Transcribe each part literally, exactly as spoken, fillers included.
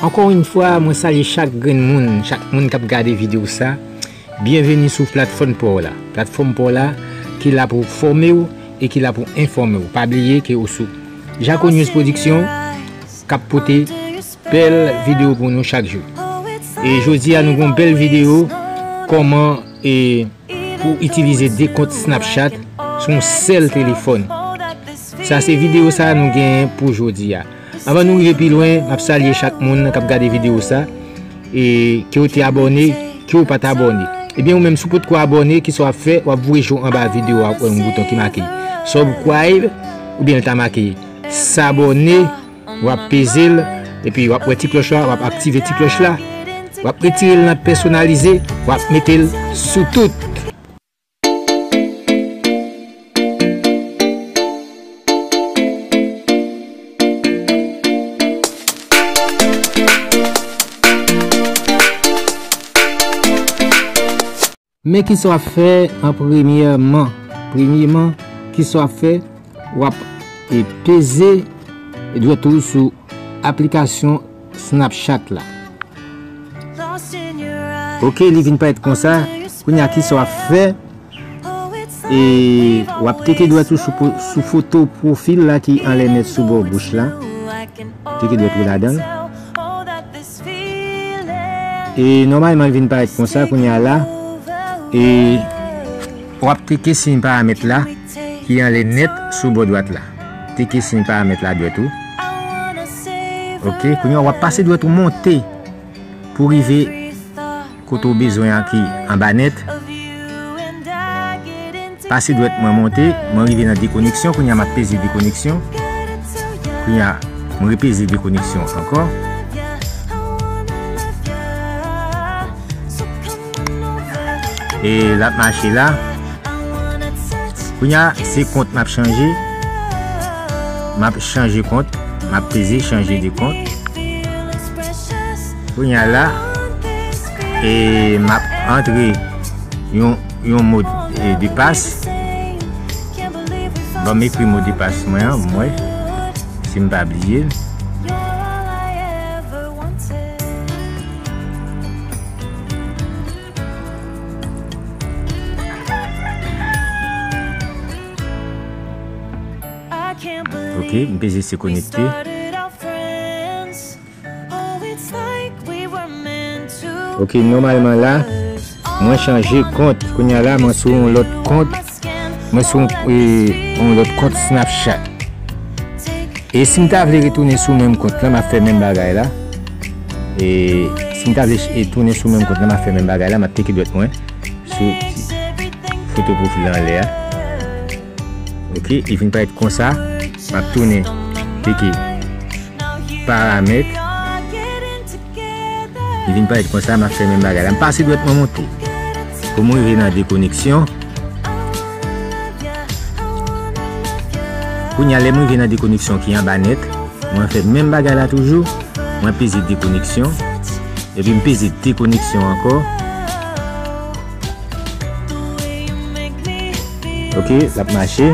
Ankò yon fwa, mwen salye chak grenn moun, chak moun k ap gade videyo sa. Byenveni sou platfòm pa w la. Platfòm pa w la ki la pou fòme w e ki la pou enfòme w. Pa bliye ke ou sou Jaco News Production k ap pote bèl videyo pou nou chak jou. E jodi a, nou gen yon bèl videyo kòman e pou itilize de kont Snapchat sou yon sèl telefòn. Sa se videyo sa nou genyen pou jodi a. Anvan nou rive pi lwen, m ap salye chak moun k ap gade videyo sa, e ke w te abòne, ke w pa t abòne. Ebyen, ou menm, si w potko abòne, kisa w ap fè? W ap voye je w anba videyo a, w ap wè yon bouton ki make subscribe, oubyen l ta make s'abonner, w ap peze l, epi w ap wè ti klòch la, w ap aktive ti klòch la, w ap retire l nan pèsonalize, w ap mete l sou tout. Men kisa w ap fè an premyèman. Premyeman, kisa w ap fè? W ap, e, peze dwèt ou sou aplikasyon Snapchat la. Ok, li vin parèt konsa. Kounye a, kisa w ap fè? E w ap teke dwèt ou sou po-, sou foto pwofil la ki anlè nèt sou bò goch la. Teke dwèt ou ladan l. E nòmalman, l vin parèt konsa kounye a la. E w ap teke siy paramèt la ki anlè nèt sou bò dwat la. Teke siy paramèt la dwèt ou. Ok, kounye a w ap pase dwèt ou monte pou rive kote w bezwen an ki anba nèt. Pase dwèt mwen monte, mwen rive nan dekoneksyon, kounye a m ap peze dekoneksyon. Kounye a, mwen repeze dekoneksyon ankò. E l ap mache la. Kounye a, se kont m ap chanje. M ap chanje kont. M ap peze chanje de kont. Kounye a la, e m ap antre yon, yon mo, e, de pas. Ban m ekri mo de pas mwen an, mwen, si m pa bliye l. Ok, m peze se konekte. Ok, nòmalman la, mwen chanje kont. Kounye a la, mwen sou yon lòt kont. Mwen sou yon, e, yon lòt kont Snapchat. E si m ta vle retounen sou menm kont la, m ap fè menm bagay la. E si m ta vle ch-, e tounen sou menm kont la, m ap fè menm bagay la, m ap teke dwèt mwen sou ti foto pwofil la anlè a. Ok, li vin parèt konsa. M ap tounen teke paramèt. Li vin parèt konsa, m ap fè menm bagay la. M pase dwèt mwen monte pou mwen rive nan dekoneksyon. Kounye a, lè mwen rive nan dekoneksyon ki anba nèt, mwen fè menm bagay la toujou. Mwen peze dekoneksyon. Epi m peze dekoneksyon ankò. Ok, l ap mache.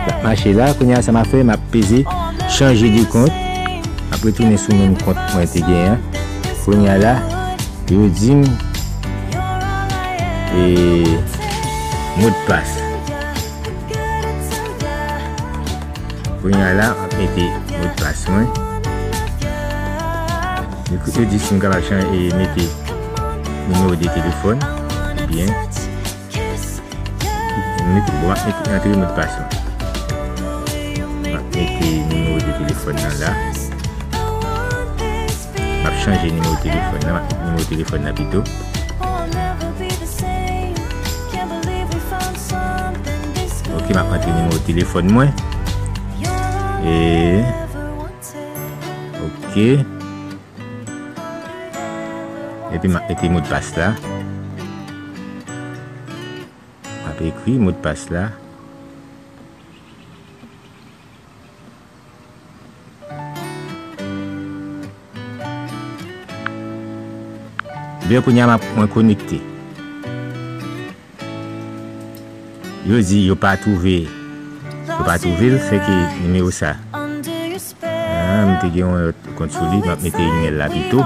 L ap mache la. Kounye a, sa m ap fè, m ap peze chanje de kont. M ap retounen sou menm kont mwen te genyen an. Kounye a la, yo di m, e, modpas. Kounye a la, m ap mete modpas mwen. Yo di si m kapab chan-, e, mete nimewo de telefòn. Byen. M mete, bon, m ap mete, antre modpas lan. M ap mete nimewo de telefòn nan la. M ap chanje nimewo telefòn nan. M ap mete nimewo telefòn nan pito. Ok, m ap antre nimewo telefòn mwen. E, ok. Epi m ap mete modpas la. M ap ekri modpas la. Byen, kounye a m ap, mwen konekte. Yo di yo pa twouve, yo pa twouve l, sèke nimewo sa. M te gen yon lòt kont sou li, m ap mete email la pito.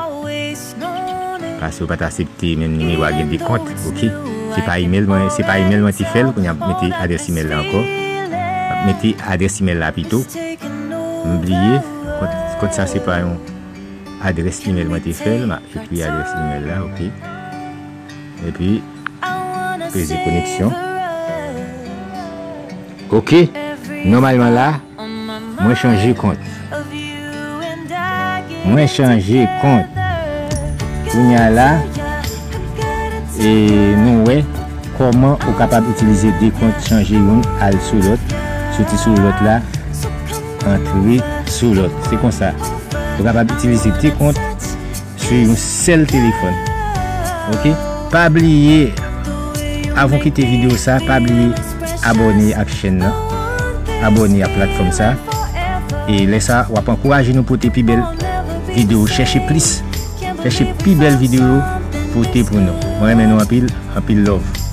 Paske yo pa t aksepte menm nimewo a gen de kont, oke? Se pa email mwen, se pa email mwen te fè l, kounye a m ap mete adrès email la ankò. M ap mete adrès email la pito. M bliye, kont, kont sa se pa yon adrès email mwen te fè l, m ap ekri adrès email la, oke? Epi, peze koneksyon. Oke, nòmalman la, mwen chanje kont. Mwen chanje kont. Kounye a la, e nou wè kòman ou kapab itilize de kont, chanje youn, al sou lòt, soti sou lòt la, antre sou lòt. Se konsa. Ou kapab itilize de kont sou yon sèl telefòn. Oke? Pa bliye, avan w kite videyo sa, pa bliye abòne ak chèn nan, abòne ak platfòm sa. E lè sa, w ap ankouraje nou pote pi bèl videyo. Chèche plis, chèche pi bèl videyo pote pou nou. Mwen renmen nou anpil, anpil love.